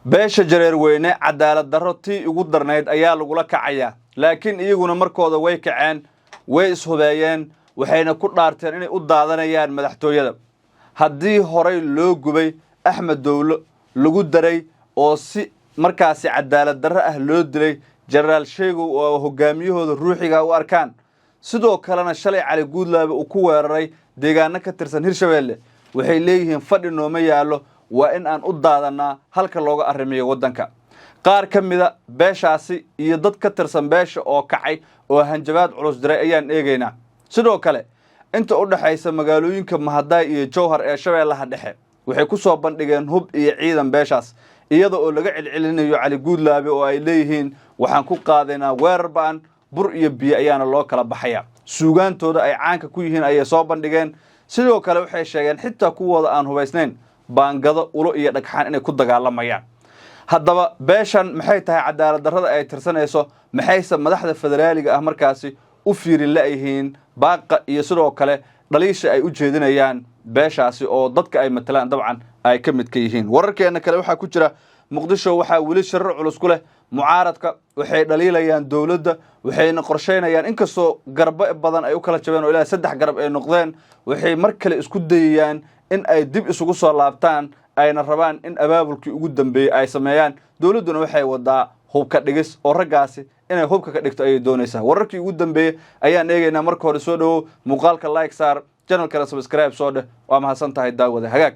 Beesha Jareerweyne cadaalad darro tii ugu darnayd ayaa lagula kacayaa, laakiin iyaguna markooda way kaceen, way ishubeeyeen, waxayna ku dhaarteen inay u daadanayaan madaxtooyada. Haddii horay loo gubay Axmed Dowlo, lagu daray oo si markaasi cadaalad darro ah loo dilay Jenaraal Sheegow oo hogaamiyahooda ruuxiga u arkaan, sidoo kalena shalay Cali Guudlaabe uu ku weeraray deegaano ka tirsan Hirshabeelle, waxay leeyihiin fadhi nooma yaallo, waa in aan u daadannaa halka looga arrimiyo waddanka. Qaar ka mida beeshaasi iyo dad ka tirsan beesha oo kacay oo hanjabaad culus diray ayaan eegaynaa. Sidoo kale, inta u dhexaysa magaalooyinka Mahadaay iyo Jowhar ee Shabeellaha Dhexe waxay ku soo bandhigeen hub iyo ciidan beeshaas, iyada oo laga celcelinayo Cali Guudlaabe oo ay leeyihiin waxaan ku qaadaynaa weerar ba'an, bur iyo biyo ayaana loo kala baxaya. Suugaantooda ay caanka ku yihiin ayay soo bandhigeen. Sidoo kale waxay sheegeen xitaa kuwooda aan hubaysnayn baangado, ulo iyo dhagxaan inay ku dagaalamayaan. Haddaba beeshan maxay tahay cadaalad darrada ay tirsanayso? Maxayse madaxda federaaliga ah markaasi u fiirin la'yihiin baaqa iyo sidoo kale dhaliisha ay u jeedinayaan beeshaasi oo dadka ay matalaan dabcan ay ka mid ka yihiin? Wararkeena kale waxaa ku jira: Muqdisho waxaa weli shirar culus ku leh mucaaradka. Waxay dhaliilayaan dowladda, waxayna qorsheynayaan, inkastoo garbo badan ay u kala jabeen oo ilaa saddex garab ay noqdeen, waxay mar kale isku dayayaan in ay dib isugu soo laabtaan, ayna rabaan in abaabulkii ugu dambeeyey ay sameeyaan. Dowladduna waxay wadaa hubka dhigis oo raggaasi inay hubka ka dhigto ayay doonaysaa. Wararkii ugu dambeeyey ayaan eegaynaa. Marka hore soo dhowow, muuqaalka like saar, channelkana subscribe soo dheh. Waa mahadsan tahay, daawada. Hagaag,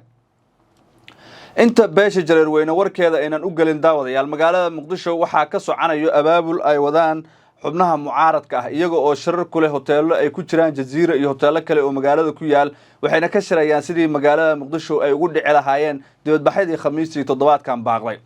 inta beesha Jareerweyne warkeeda aynan u gelin, daawadayaal, magaalada Muqdisho waxaa ka soconayo abaabul ay wadaan xubnaha mucaaradka ah, iyaga oo shirar ku leh hoteelo ay ku jiraan Jaziira iyo hoteelo kale oo magaalada ku yaal. Waxayna ka shirayaan sidii magaalada Muqdisho ay ugu dhici lahaayeen dibadbaxyadii Khamiistii toddobaadkan baaqday.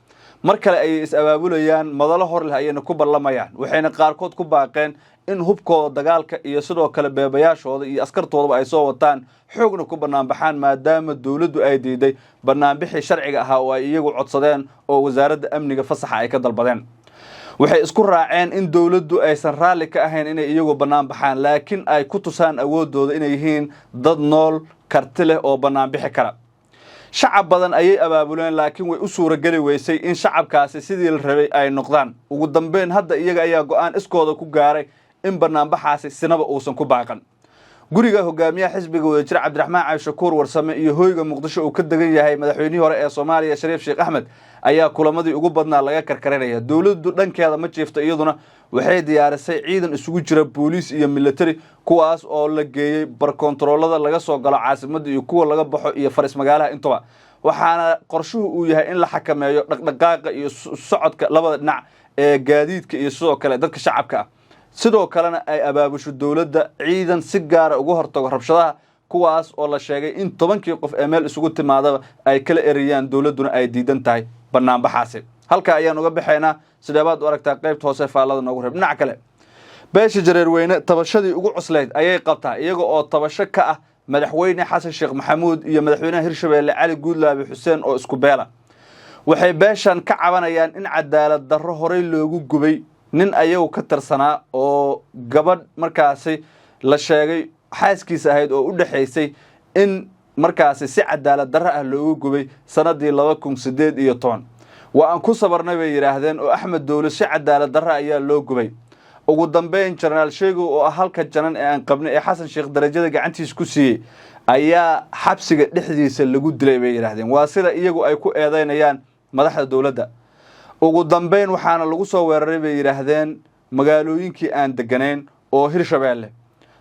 Mar kale ayay is-abaabulayaan, madalo hor leh ayayna ku ballamayaan. Waxayna qaarkood ku baaqeen in hubkooda dagaalka iyo sidoo kale beebayaashooda iyo askartoodaba ay soo wataan, xoogna ku banaanbaxaan, maadaama dowladdu ay diiday banaanbixii sharciga ahaa oo ay iyagu codsadeen oo Wasaaradda Amniga fasaxa ay ka dalbadeen. Waxay isku raaceen in dowladdu aysan raalli ka ahayn inay iyagu bannaan baxaan, laakiin ay ku tusaan awooddooda inay yihiin dad nool, karti leh oo bannaan bixi kara. Shacab badan ayay abaabuleen, laakiin way u suurageli weysay in shacabkaasi sidii la rabay ay noqdaan. Ugu dambeyn hadda iyaga ayaa go'aan iskooda ku gaaray in banaanbaxaasi sinaba uusan ku baaqan. Guriga hogaamiyaha xisbiga Wadajir Cabdiraxmaan Cabdishakuur Warsame iyo hoyga Muqdisho uu ka degan yahay madaxweynihii hore ee Soomaaliya Shariif Sheekh Axmed ayaa kulamadii ugu badnaa laga karkarinaya. Dowladdu dhankeeda ma jiifto, iyaduna waxay diyaarisay ciidan isugu jira booliis iyo military, kuwaas oo la geeyey barkontaroolada laga soo galo caasimadda iyo kuwa laga baxo iyo faris magaalaha intuba. Waxaana qorshuhu uu yahay in la xakameeyo dhaqdhaqaaqa iyo socodka labada dhinac ee gaadiidka iyo sidoo kale dadka shacabka ah. Sidoo kalena ay abaabusho dowladda ciidan si gaara uga hortago rabshadaha, kuwaas oo la sheegay in 10kii qof ee meel isugu timaadaba ay kala eriyaan, dowladduna ay diidan tahay banaanbaxaasi. Halka ayaan uga baxaynaa. Sideebaad u aragtaa? Qaybta hoose faallada noogu reeb. Dhinaca kale, beesha Jareerweyne tabashadii ugu cuslayd ayay qabtaa, iyaga oo tabasho ka ah Madaxweyne Xasan Sheekh Maxamuud iyo madaxweynaha Hirshabeelle Cali Guudlaabe Xuseen oo isku beela. Waxay beeshan ka cabanayaan in cadaalad darro horey loogu gubay nin ayagu ka tirsanaa oo gabadh markaasi la sheegay xaaskiisa ahayd oo u dhexaysay, in markaasi si cadaalad darro ah loogu gubay sanadii 2018. Waa aan ku sabarnay, bay yidhaahdeen, oo Axmed Dowle si cadaalad darro ayaa loo gubay. Ugu dambeyn Jenaraal Sheegow oo ah halka janan ee aan qabnay ee Xasan Sheekh darajada gacantiisa ku siiyey ayaa xabsiga dhexdiisa lagu dilay, bay yidhaahdeen. Waa sida iyagu ay ku eedeynayaan madaxda dowladda. Ugu dambeyn waxaana lagu soo weeraray, bay yidhaahdeen, magaalooyinkii aan deganayn oo Hirshabeelle.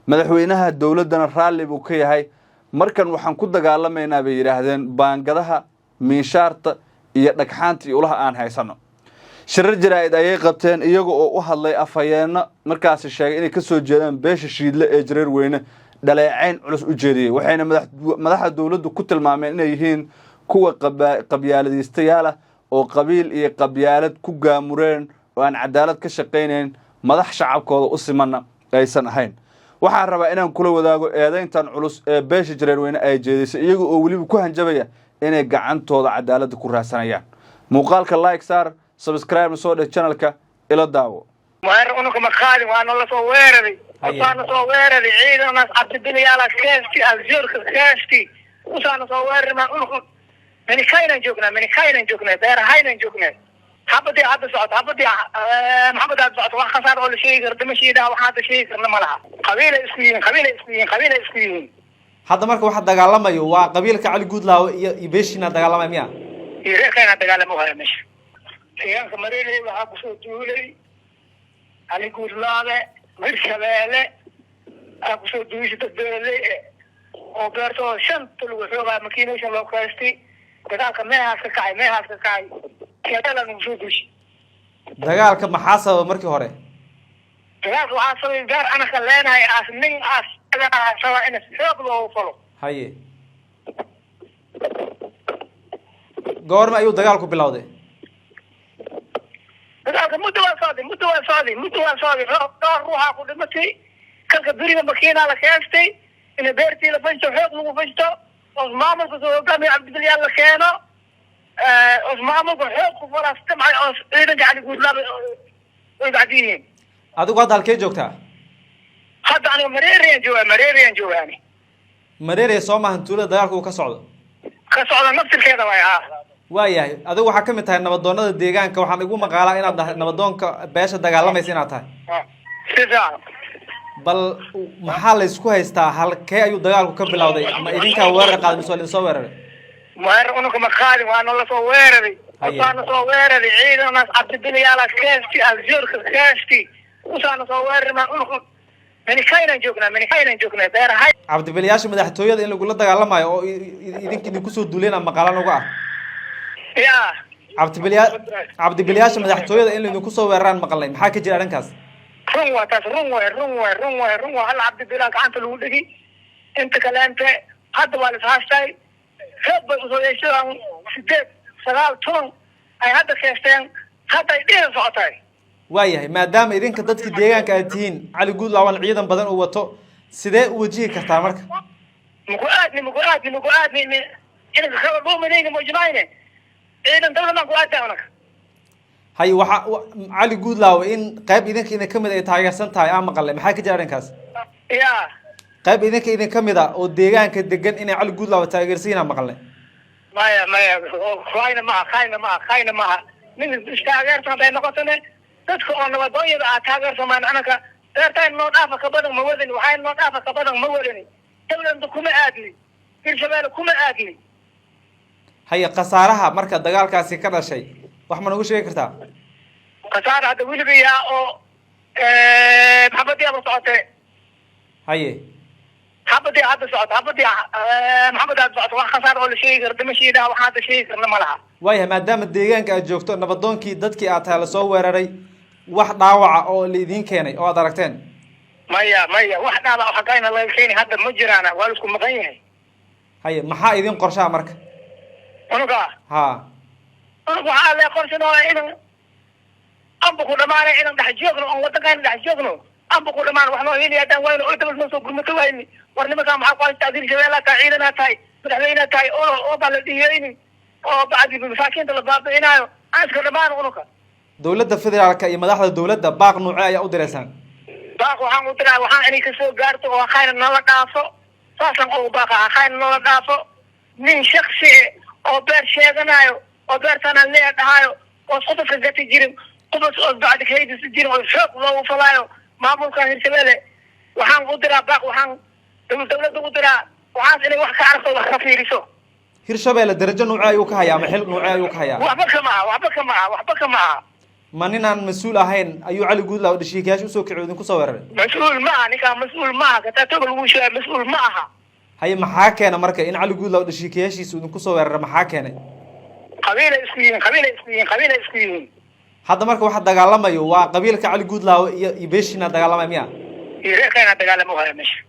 Madaxweynaha dowladdana raalli buu ka yahay. Markan waxaan ku dagaalamaynaa, bay yidhaahdeen, baangadaha, miinshaarta iyo dhagxaanta iyo ulaha aan haysano. Shirar jaraa'id ayay qabteen, iyaga oo u hadlay afhayeenno markaasi sheegay inay ka soo jeedaan beesha Shiidle ee Jareer Weyne, dhaleecayn culus u jeediyey. Waxayna madaxda dowladdu ku tilmaameen inay yihiin kuwa qabyaaladiistayaal ah oo qabiil iyo qabyaalad ku gaamureen oo aan cadaalad ka shaqaynayn, madax shacabkooda u simanna aysan ahayn. Waxaan rabaa inaan kula wadaago eedayntan culus ee beesha Jareerweyne ay jeedisay, iyaga oo weliba ku hanjabaya inay gacantooda cadaaladda ku raadsanayaan. Muuqaalka like saar, subscribe soo dheh channelka, ila daawo. Weerar unuka ma qaadin, waana lasoo weeraray, waana soo weeraray ciidanaas cabdibiliyaala keesti aljoorka keesti usaana soo weeraray. Ma unuka Minikaynan joognaa, minikaynan joognaa, beerahaynan joognaa. Xabadii hadda socoto, xabadii maxamed hadda socoto, wax khasaar oo la sheegi karo dimashiidhaha, wax hadda sheegi karna ma laha. Qabiilay isku yihiin, qabiilay isku yihiin, qabiilay isku yihiin. Hadda marka waxa dagaalamayo waa qabiilka Cali Guudlaawe iyo beeshiina dagaalamaya miya? Iyo reerkayna dagaalamo haya meesha. Deegaanka Mareerey waxaa kusoo duulay Cali Guudlaabe, Hirshabeelle aa kusoo duushay, dad beeraley eh oo beertooda shanta lagu xoogaa makiination loo kaystay. Dagaalka meehaas ka kacay, meehaas ka kacay, shabeella nagu soo duushay. Dagaalka maxaa sababa markii hore? Dagaalka waxaa sababay beer anaka leenahay aas nin aas saba in xoog loogu falo. Haye, goorma ayuu dagaalku bilowday? Dagaalka muddo waa socday, muddo waa socday, muddo waa socday. Dhowr ruuxaa ku dhimatay. Kalka beriga makiinaa la keestay in beertii la fashto, xoog lagu fashto, oos maamulka soo hogaamiya Cabdibilyaal la keeno, oos maamulka xoog ku falaas damcay, oos ciidanka Cali Guudlaaba way bacdi yihiin. Adigu hadda halkee joogtaa? Hadda aniga Mareeriyan joogaa, Mareeriyan joogaa ani. Mareerey soo maahan tuulada dagaalka uu ka socdo? Ka socda naftirkeeda waay, ha. Waayahay, adigu waxaa kamid tahay nabadoonada deegaanka. Waxaan igu maqaalaa inaad tahay nabadoonka beesha dagaalamaysa inaad tahay. Si fiican. Bal maxaa la isku haystaa? Halkee ayuu dagaalku ka bilowday? Ma idinkaa weerar qaaday mise waa laidin weeraray? Weerar unuka ma qaadin, waana lasoo weeraray. Waana soo weeraray ciidanaas Cabdibilyaala keesti aljoorka keesti usaana soo weeraray. Ma unuka minikaynan joognaa, minikaynan joognaa, beerahay. Cabdibiliyaasha madaxtooyada in lagula dagaalamayo oo idinka idinku soo duuleen maqaalaan uga ah. Ya. Cabdibiliyaasha madaxtooyada in laidinku soo weeraraan maqalnay, maxaa ka jira arrinkaas? Run waa taas, run way, run way, run way, run waa. Hal Cabdibilaa gacanta lagu dhigi, inta kaleente hadda waa lishaastay. Xoog bay usoo yeeshadaan, 8, 9, 10 ay hadda keesteen, hadda ay dhihi socotay. Waayahay, maadaama idinka dadkii deegaanka aad tihiin, Cali Guudlaawan ciidan badan uu wato, sidee u wajihi kartaa marka? Maku aadni, maku aadni, maku aadni. Inaka kaba dhuuminayna mojmayne, ciidan dawla maan ku aadta unaka. Hay, waxa Cali Guudlaawe in qayb idinka idin kamid ay taageersan tahay aan maqalnay, maxaa ka jira arrinkaas? Ya. Qayb idinka idin kamid a oo deegaanka degan inay Cali Guudlaawe taageersan yihiin aan maqalnay. Maya, maya, khayna maha, khayna maha, khayna maha. Nin istaageersan hadday noqotone, dadka oo nabadoonyada aa taageersamaan. Anaka beertaan noo dhaafa ka badan ma wadani, waxay noo dhaafa ka badan ma wadani. Dawlanda kuma aadni, Hirshabeelle kuma aadni. Haye, khasaaraha marka dagaalkaasi ka dhashay wax ma nagu sheegi kartaa? Khasaara hadda weliba yaa oo xabadii aba socotee. Haye. Xabadii hadda socoto, xabadii maxamed hadda socoto, wax khasaar oo la sheegi karo dimashiidhaha, wax hadda sheegi karna ma laha. Waayahay, maadaama deegaanka aad joogto, nabadoonkii dadkii aad tahay lasoo weeraray, wax dhaawaca oo la idiin keenay oo aad aragteen? Maya, maya, wax dhaawac xaggayna laga keeni hadda ma jiraana, waa la isku maqan yahay. Haye, maxaa idin qorshaha marka? Unuga? Ha. Unug waxaa lee qorshanoo inan amba ku dhamaanay, inan dhex joogno oon waddankayna dhex joogno, amba ku dhamaan wax noo heli haddaan wayno oo dabal noo soo gurmato wayni. War nimankaa maxaa ku haystaa? Hirshabeellaa tahay, ciidanaa tahay, madaxweynea tahay, oo baa la dhiheyni oo bacdi masaakiinta la baabi'inaayo, aan iska dhamaan unuka. Dowladda federaalka iyo madaxda dowladda baaq nuuce ayaa u direysaan? Baaq waxaan u diraa, waxaan inay kasoo gaarto oo khayna nala dhaafo, saasaan ugu baaqa, khayna nala dhaafo. Nin shaksi oo beer sheeganayo oo beertaanaan leeya dhahaayo oo qofka gati jirin, qofas oo bacdi kahaydisi jirin oo xoog loogu falaayo maamulka Hirshabeelle, waxaan u diraa baaq, waxaan dowladda u diraa waxaas inay wax ka aragto, wax ka fiiriso. Hirshabeelle darajo nuuce ayuu ka hayaa ama xil nuuce ayuu ka hayaa? Waxba kama aha, waxba kama aha, waxba kama aha. Ma ninaan mas-uul ahayn ayuu Cali Guudlaaw dhashiikayaasha usoo kiciyo idinku soo weeraray? Mas-uul ma aha ninkaa, mas-uul ma aha. Kataatoga lagu sheegay mas-uul ma aha. Haye, maxaa keena marka in Cali Guudlaaw dhashiikayaashiisa idinku soo weerara? Maxaa keenay? Qabiilay isku yihiin, qabiilay isku yihiin, qabiilay isku yihiin. Hadda marka waxa dagaalamayo waa qabiilka Cali Guudlaawe iyo beeshiina dagaalamaya miya? Iyo reerkayna dagaalamo haya meesha.